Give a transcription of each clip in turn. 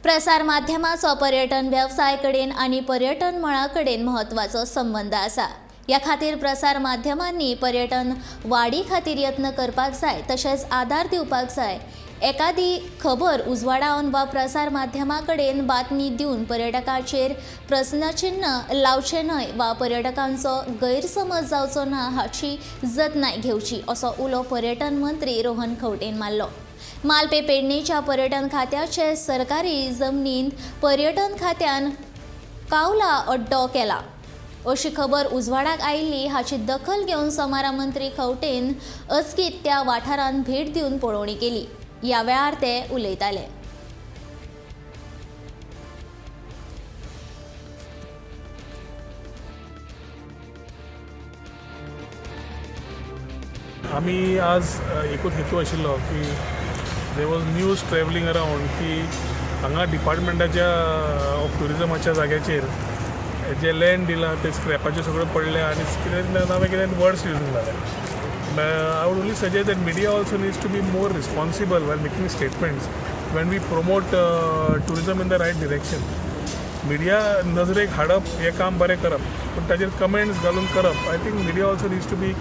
प्रसार माध्यमाचो पर्यटन वेवसाय कडेन आनी पर्यटन मळा कडेन म्हत्वाचो संबंद आसा. ह्या खातीर प्रसार माध्यमांनी पर्यटन वाडी खातीर यत्न करपाक जाय, तशेंच आदार दिवपाक जाय. एकादी खबर उजवाडावन वा प्रसार माध्यमा कडेन बातमी दिवन पर्यटकाचेर प्रस्नचिन्न लावचें न्हय वा पर्यटकांचो गैरसमज जावचो ना हाची जतनाय घेवची, असो उलो पर्यटन मंत्री रोहन खंवटेन मारलो. मालपे पेडणेच्या पर्यटन खात्याचे सरकारी जमनींत पर्यटन खात्यान कावला अड्डो केला अशी खबर उजवाडाक आयिल्ली. हाची दखल घेवन सोमारा मंत्री खंवटेन अचकीत त्या वाठारांत भेट दिवन पळोवणी केली. ह्या वेळार ते उलयताले. आमी आज एकूच हेतू आशिल्लो की there was news travelling around की हांगा डिपार्टमेंटाच्या ऑफ ट्युरिजमाच्या जाग्याचेर जे लँड दिलां ते स्क्रॅपाचे सगळें पडले आनी कितें नवें कितें वर्ड्स यूज जाले. I would only suggest that media also needs to be more responsible while making statements when we promote tourism in the right direction. Media नजरेक हाडप हें काम बरें करप, पूण ताजेर कमेंट्स घालून करप, I think media also needs to be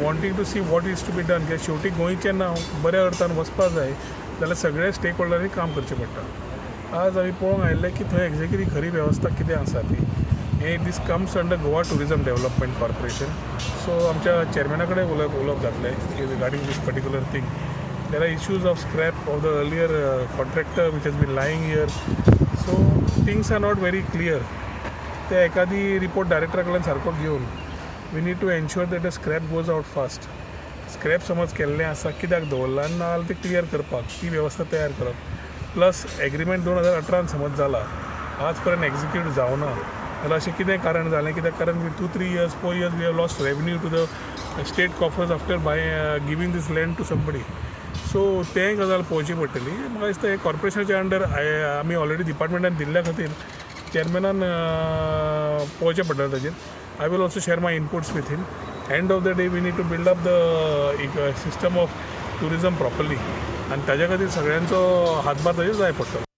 wanting to see what is to be done, कित्याक शेवटी गोंयचें नांव बऱ्या अर्थान वचपा जाय जाल्यार सगळे स्टेक होल्डरांनी काम करचें पडटा. आज आमी पळोवंक आयिल्लें की थंय एक्झॅक्टली खरी वेवस्था कितें आसा ती. हें this comes under Goa Tourism Development Corporation, so आमच्या चेअरमॅना कडेन उलोवप जातलें regarding this particular thing. There are issues of scrap of the earlier contractor which has been lying here, so things are not very clear. ते एखादी report डायरेक्टरा कडल्यान सारको घेवन we need to ensure that the scrap goes out fast. Scrap समज केल्लें आसा, कित्याक दवरलां आनी नाजाल्यार तें क्लियर करपाक ती वेवस्था तयार करप. प्लस एग्रीमेंट 2018न समज जाला, आज पर्यंत एक्जिक्यूट जावना जाल्यार अशें कितें कारण जालें? कित्याक कारण 2, 3 years, 4 years we have lost revenue to the state coffers after by giving this land to somebody. So तें गजाल पळोवची पडटली. म्हाका दिसता हें कॉर्पोरेशनाच्या अंडर आमी ऑलरेडी डिपार्टमेंटान दिल्ल्या खातीर चेअरमॅनान पळोवचें पडटलें ताजेर. I will also share my inputs with him. End of the day, we need to build up the system of tourism properly आनी ताज्या खातीर सगळ्यांचो हातभार ताजेर जाय पडटलो.